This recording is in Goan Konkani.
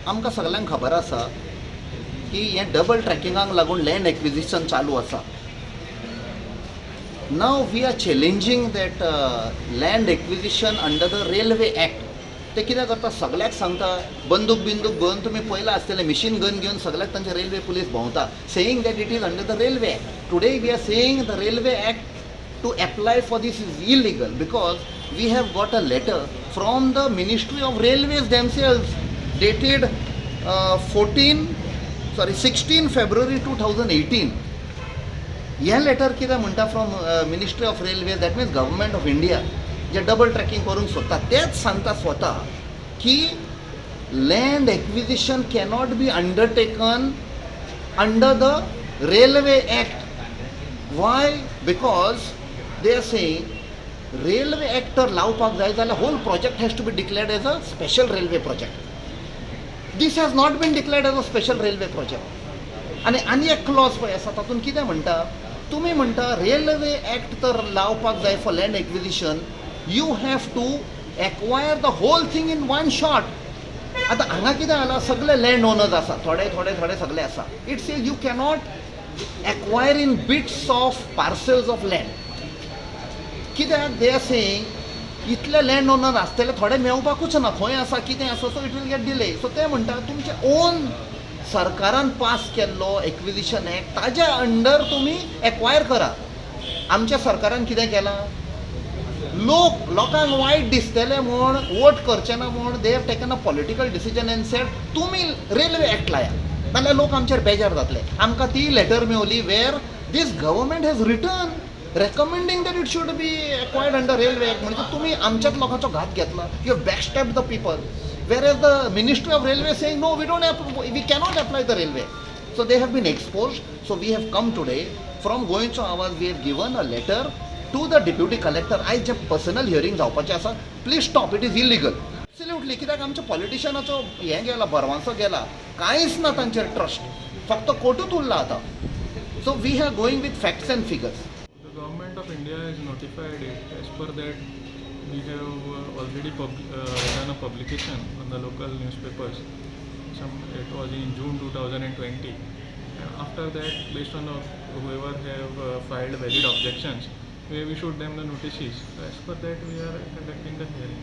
आमकां सगल्यांक खबर आसा की हें डबल ट्रॅकिंगाक लागून लँड एक्विजिशन चालू आसा. Now we are challenging that land acquisition under the Railway Act. ते कितें करता, सगल्याक सांगता बंदूक बिंदूक घेवन, तुमी पळयलां आसतलें, मिशीन गन घेवन सगल्याक तांचे रेल्वे पुलीस भोंवता, saying that it is under the Railway Act. Today we are saying the Railway Act to apply for this is illegal because we have got a letter from the Ministry of Railways themselves dated 14, sorry, 16 February 2018. हें लेटर कितें म्हणटा from Ministry of Railways, that means Government of India, J double tracking करूंक सोदता तेच सांगता स्वता की land acquisition cannot be undertaken under the railway act. Why? Because they are saying Railway Act तर लावपाक जाय जाल्यार whole project has to be declared as a special railway project. This has not been declared as a special railway project. आनी आनी एक क्लॉज पळय आसा, तातूंत कितें म्हणटा, तुमी म्हणटा रेल्वे एक्ट तर लावपाक जाय for land acquisition, you have to acquire the whole thing in one shot. आतां हांगा कितें जालां, सगळे लँड ओनर्स आसा, थोडे थोडे थोडे सगळे आसा. It says you cannot acquire in bits of parcels of land. कित्याक? They are saying इतले लँड ओनर आसतले, थोडे मेवपाकूच ना, खंय आसा, कितें आसा, so it will get delay. So ते म्हणटा तुमचे ओन सरकारान पास केल्लो एक्विजिशन एक्ट, ताज्या अंडर तुमी एक्वायर करा. आमच्या सरकारान कितें केलां, लोक लोकांक वायट दिसतलें म्हूण, वोट करचे ना म्हूण, they have taken a political decision and said तुमी रेल्वे एक्ट लाया, नाल्यार लोक आमचेर बेजार जातले. आमकां ती letter मेवली where this government has written recommending that it should be acquired under Railway Act. म्हणजे तुमी आमच्याच लोकांचो घात घेतला. You have backstab the people, whereas the Ministry of Railway saying no, we don't, we cannot apply the railway. So they have been expose. So we have come today from गोंयचो आवाज, we have given a letter to the Deputy Collector. आयज जे पर्सनल हियरींग जावपाचें आसा, please stop, it is illegal, absolutely. कित्याक आमच्या पॉलिटिशियनाचो हें गेला, भरवंसो गेला, कांयच ना तांचेर ट्रस्ट, फक्त कोर्टूच उरला आतां. So we are going with facts and figures. The Government of India has notified it. As per that, we have already done a publication on the local newspapers. Some it was in June 2020. And after that, based on whoever have filed valid objections, we have issued them the notices. So as per that, we are conducting the hearing.